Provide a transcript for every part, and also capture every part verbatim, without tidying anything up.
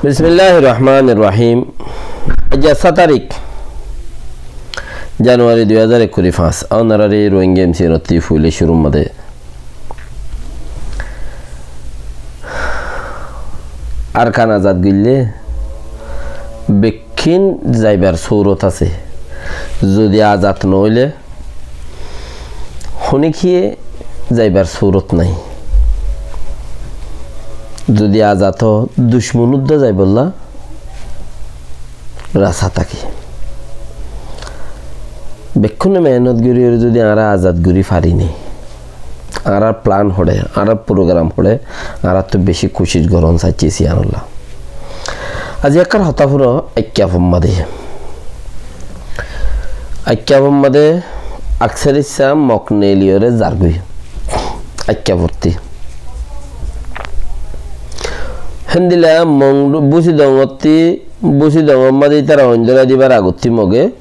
Bismilláhir Rohmánir Rohím. Aijja sáñt tarík Januwari dui házar ekkuri fañs. Ónorare Rohingya M C N ottú foila cúrur mazé Arkan azad goillé bekkín zaibar surot asé. Zodi azad noóile honikiyé zaibar surot nái. Zodi azad ó, ducmon uddá zaibolla rasta táke. Bekkúne mehénot gorí gorí zodi añára azad gorí fari né, añárar plan hoçé, añárar program hoçé, añárattú beci kucíc gorón saiccí ciyanolla. Aijja ekkán hotá fúno, Aikkafor mazé. Aikkafor mazé aksar issá Mog neeliyóre zargói. Aikkafottí. Héndilla Mog Busidongottí, Busidongor mazé ítara oindóra dibar agottí Moge,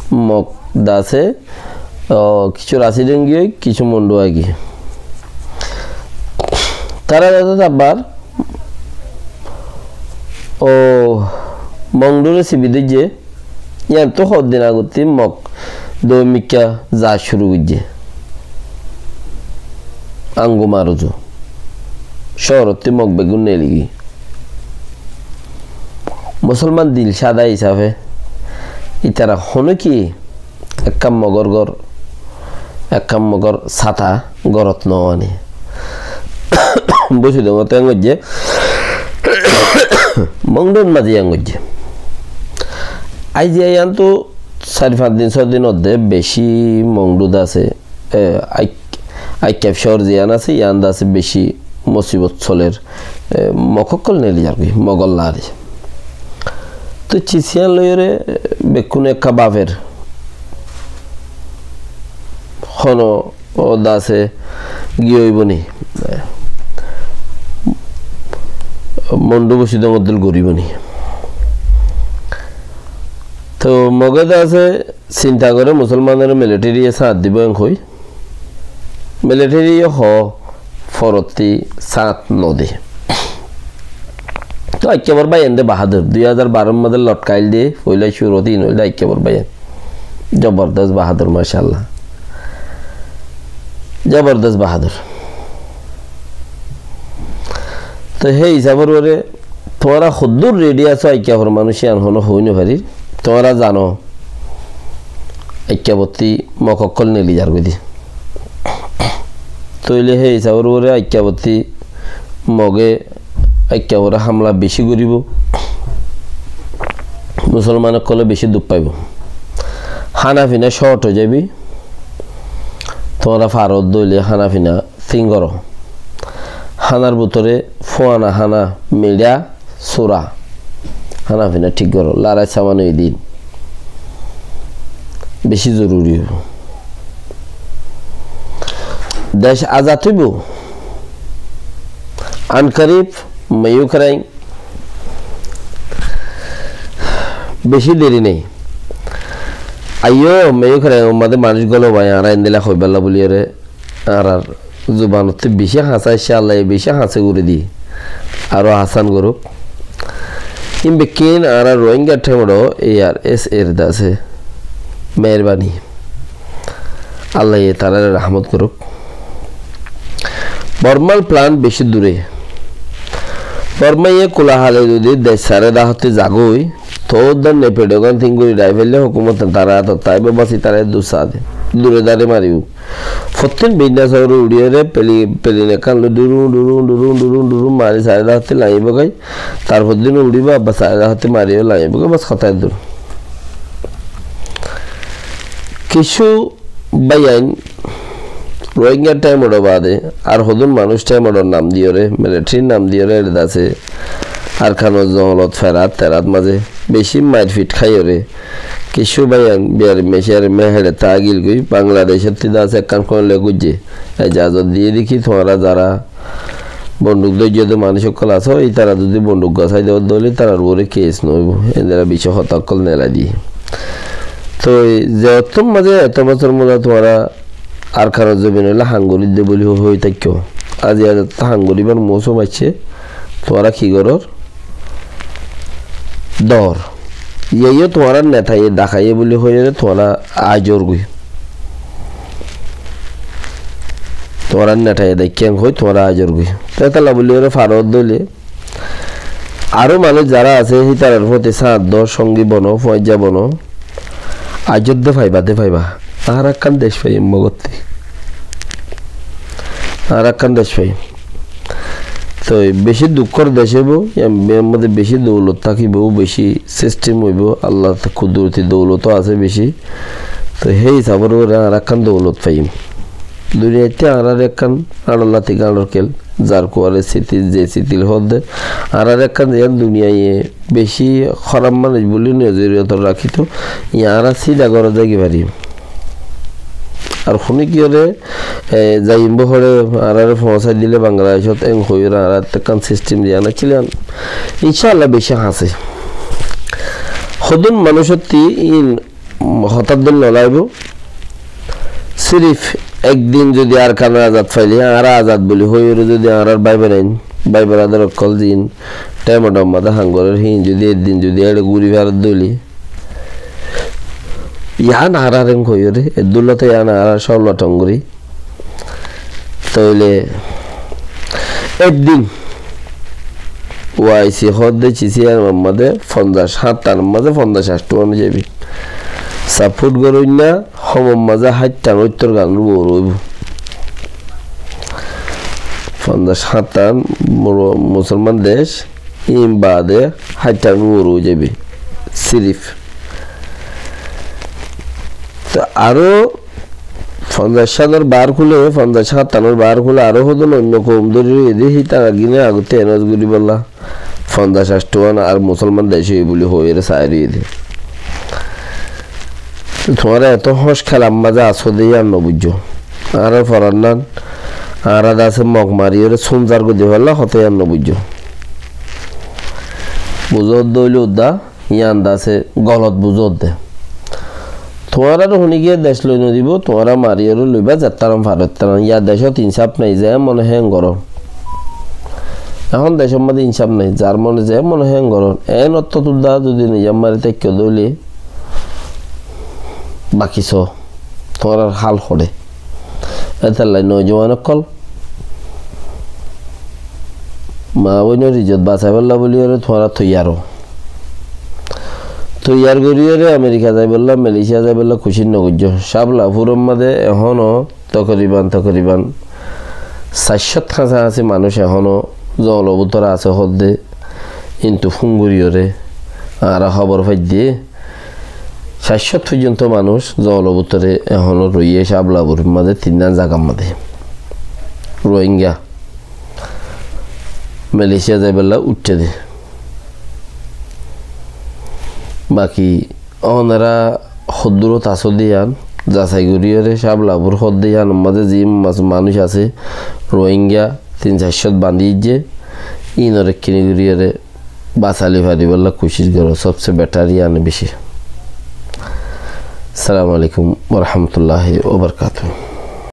Mog dase, ó, kissú Rasidongi ói, kissú Mondu agi. Tará dase tabbar, ó, Mongdure sibi dóijje, yíanttú hoddin agottí Mog dómikká za cúru goijjé. Angumar uzu. Cóorottí Mog beggún neeligiyói. Musolman dil cáda hísafe ítara honóki ekkán Mogor gór, ekkán Mogor sáta górot no ané. Busidongot yián goijjé, Mongdur mazé yián goijjé. Aijja yíanttú sair fañs din, só din ódde beci Mongdu dase, e, Aik-, Aikkaf cóor ziyán asé, yían dase beci musibot soler, e, Mog ókkol neeli zargói, Mogor laáre. Tói cis yían loiyóre, e, bekkúne ekká bafer. Hono ó dase giyói boni. Mondu Busidongot dil gorí boni. Tói Moge dase sinta goré Musolmanore militariye sáñt dibó en hoi. Militariye hoó forottí sáñt node. Tói Aikkafor báiyain de bahádur. Dui házar baror mazé lotkail de, foila cúrut ín óilde Aikkafor báiyain. Zobordos bahádur, macállah. Zobordos bahádur. Tói hé hísafor uore tuáñra hoddúr redi asó, Aikkafor manúic yían honó hoi no farir. Tuáñra zano, Aikkafottí Mog ókkol neeli zargói de. Tóile hé hísafor uore Aikkafottí Moge Aikkafore hámla beci goríbou. Musolman ókkole beci duk faibou. Hána fina córt ói zaiboi. Tuáñra faro dóile hána fina thíng goró. Hánar bútore fúana hána, miçá, sura. Hána fina thík goró. Larai saman ói din beci zoruri óibou. Dec azad óibou. Ankarib, Meyukrain, beci deri nái. Aiyó, Meyukrain or mazé manúic gólou bái, añára endilla hoibálla buliyóre, añárar zubanottú beci hañsá, incálla beci hañsé gorí di. Aró asán gorouk. Ín bekkín añárar Rohingya thaimot ó A R S A r dase meherbani. Allaye tarare rahmot gorouk. Bormar plan beci dure. Bormaye kula hale zodi dec sare dahotte zagói, tóu dor ne peço gán tin gori dai felle hukumote tara atot táibo, basi tara dur sade. Dure dare maribó. Fottín binna sóore uçiyóre peli-, pelin ekkán loi durun, durun, durun, durun, durun mari sare dahotte lañibó goi. Tarfor din uçibó, abbar sare dahotte mariyóre lañibó goi, bas hotá dur. Kissú báiyain Rohingya thaimot ó bade, ar hodún manúic thaimot ó nam diyóre, militarir nam diyóre, ere dase Arkanor zongolot ferat terat mazé beci mair fit háiyóre, kissú báiyain biyar meciyar mehere tágil goi, Bangladecótti dase ekkán koin loi goijjé, ejazot diyé de ki, tuáñra zara bonduk dóijjo de manúic ókkol asó, ítara zodi bonduk gosái de óile ítarar uore kes no óibo. Endilla beci hotá ókkol nelai diyé. Toi ze ottór mazé eto bosór mazé tuáñra Arkanor zobin óile ham gorí de buli hoi táikko. Aijja ham goríbar mousum aiccé. Tuáñra ki gorór? dor. Yían yó tuáñrar netaye dahaiye buli hoiyóre tuáñra aijjórgoi. Tuáñrar netaye daikkén hoi tuáñra aijjórgoi. Te hétolla buli hoiyóre faro dóile aró manúic zará asé, hítarar foti sáñt dó, sóngi bono, fuañijja bono. Aijjó de faiba, de faiba. Añára ekkán dec faiyum mogottí. Añára ekkán dec faiyum. Toi beci dukkór dec óibo, yían, yían modde beci doulot tákibo, beci sistem óibo, Allar kuduroti doulot ó asé beci. Toi hé hísafor uore añára ekkán doulot faiyum. Duniyaittí añárar ekkán añçollati gañçor kel, zar kuare sitil, ze sitil hoódde, añárar ekkán ziyán duniyaiye beci hóraf manúic buli nozoriyotot rakíto, yían añára sida goré zagi farim. Ar hone kiyóre, e, zaiyum bóli hoiyóre añáráre foóñsai dile Bangladecót, en hoiyóre añára ekkán sistem ziyán accíl yían. Incálla beci hañsé. Hodún manúicottí iín hotár dóil nolaibo. Sirif ek din zodi Arkanor azad faile, añára azad buli hoiyóre zodi añárar bái bonain, bái boradar ókkol ziín thaim or mazé ham gorér, híin zodi ek din zodi eçe gúri faré dóile, yían añárar en hoiyóre, eddulla to yían añárar cólla thongori. Tóile ek din O I C hoódde ciciar mazé fonzaic, háñttanor mazé fonzaic añcthuán ói zaibi. Sapót goróinna, homor mazé háittan óittor ganór uore óibo. Fonzaic háñttan mu-, musolman dec, ín baade háittanor uore ói zaibi. Sirif. Te aró fonzaic sánor baár kúle, fonzaic háñttanor baár kúle, aró hodún oinno koum dóri roiyé dé, hítara gíne agottí enos goríbolla. Fonzaic añcthuán ar musolman dec óiye buli hoiyóre sai roiyé dé. Tuáñra eto hóñc kélar mazé asó dé yían nobuijjó. Añárar forannán, añára de asé mok mariyóre sún zar gori difélla hotá yían nobuijjó. Buzódde óile uddá, yían de asé golot buzódde. Tuáñrare honíkiye dec loi nodibó, tuáñra mariyóre loibá, zettaran faro ettaran. Yá decót insáf nái, ze mone hé en gorón. Ehón decór mazé insáf nái, zar mone ze mone hé en gorón. En ottót uddá zodi nizam mari táikko dóile, baki só, tuáñrar hál hoçé. Étalla nojuwan ókkol, maa boinor izzot basaibálla bóliyoré tuáñra toiyar ó. Toiyar goríyoré Amerika zaibálla, Malaysia zaibálla kucíc nogoijjó. Sáblapuror mazé ehóno tokoriban, tokoriban sair cót hañsahasí manúic ehóno zongolor bútore asé hoódde, kintu fún goríyoré añára hóbor faidde, sair cót foijjonto manúic zongolor bútore ehóno roiyé Sáblapuror mazé, tinnán zagar mazé. Rohingya. Malaysia zaibálla uiththé dé. Baki ónora hoddúrot asó dé yían zasai goríyoré, Sáblapur hoódde yíanor mazé ziín mas-, manúic asé, Rohingya, tin sair cót bañdí aijjé, ínore ekkiní goríyoré basali faribálla kucíc goró, sobse betar yían bicí. Assalamu alaikum wa rahmatullahi wa barakatuhu.